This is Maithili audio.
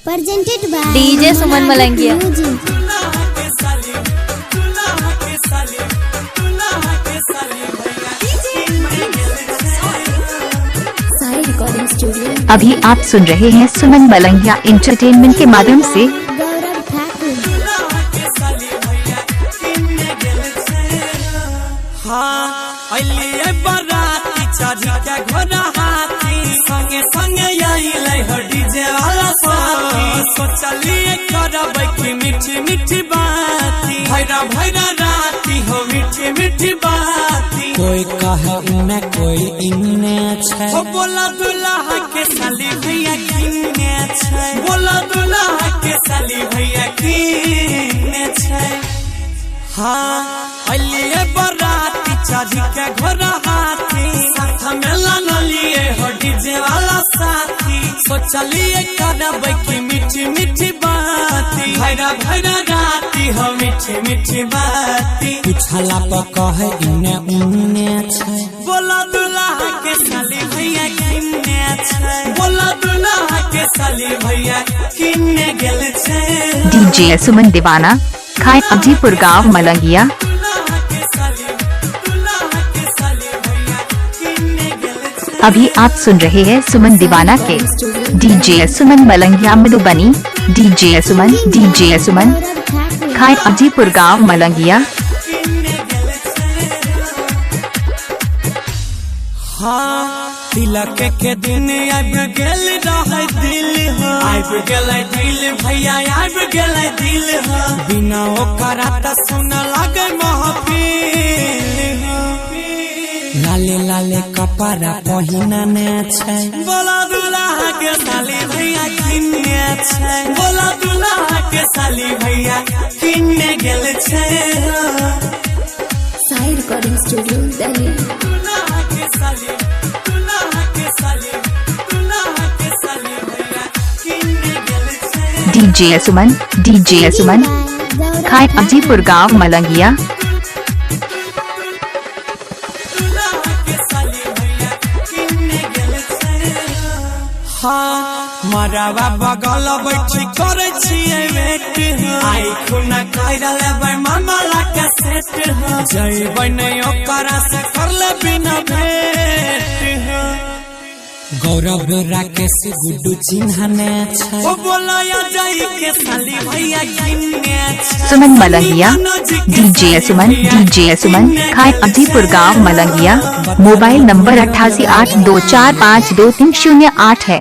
Presented by DJ Suman Malangia. Music. दुल्हा के साली, दुल्हा के साली, दुल्हा के साली भैया किन्ने गेल छै। Sai recording studio. अभी आप सुन रहे हैं सुमन मलंगिया एंटरटेनमेंट के माध्यम से। गौरव ठाकुर। दुल्हा के साली भैया किन्ने गेल छै। हाँ, अइलियै बराती चढ़ी के घोड़ा हाथी, संगे संगे अइलै हो डीजे वाला साथी। सोचलियै करबै की मीठी मीठी बाती, भैरा भैरा राती हो मीठी मीठी बाती। कोई कहे इन्ने, कोई इन्ने छै। हो बोला दुल्हा के साली भैया किन्ने छै? बोला दुल्हा के साली भैया किन्ने छै? हाँ, अलिए बराती चढ़ी के घोड़ा हाथी, साथ में लिए हो डीजे वाला साथी। सोचलिए करबै की मीठी मीठी बाती, भैरा भैरा राती हो मीठी मीठी बाती। पूछला पर कहे इन्ने उन्ने छै। बोला दुल्हा के साली भैया किन्ने छै? बोला दुल्हा के साली भैया किन्ने गेल छै? डीजे सुमन दीवाना, खाए अजीपुर गांव मलंगिया। दुल्हा के साली, दुल्हा के साली भैया किन्ने गेल छै? अभी आप सुन रहे हैं सुमन दीवाना के DJ Suman Malangiya, Madhubani. DJ Suman, DJ Suman, Gaurav Thakur. खाए अजीपुर गांव मलंगिया। किन्ने गेल छै? हाँ, तिलक के दिन आबि गेल रहै दिल हो, आबि गेलै दिल भैया, आबि गेलै दिल हो। बिना ओकरा त सुन लागे महफिल हो। लाले लाले कपड़ा पहिना ने छै। बोला दुल्हा के साली भैया किन्ने छै? बोला दुल्हा के साली भैया किन्ने गेल छै? Sai recording studio, Delhi. दुल्हा के साली, दुल्हा के साली, दुल्हा के साली भैया किन्ने गेल छै? डीजे सुमन, डीजे सुमन, गौरव खाए ठाकुर। अजीपुर गांव मलंगिया। दुल्हा के साली भैया किन्ने गेल छै? हाँ, मरवा बगल बैठी करै छियै वेट हो। आइ खुना कर लेबै मामला के सेट हो। जइबै नै ओकरा से कर बिना भेट हो। गौरव राकेश गुड्डू चिन्हने छै। ओ बोलाया जाई के साली भैया किन्ने छै? सुमन मलंगिया, डीजे सुमन, डीजे सुमन, खाए अजीपुर गांव मलंगिया। मोबाइल नंबर 8882452308 है।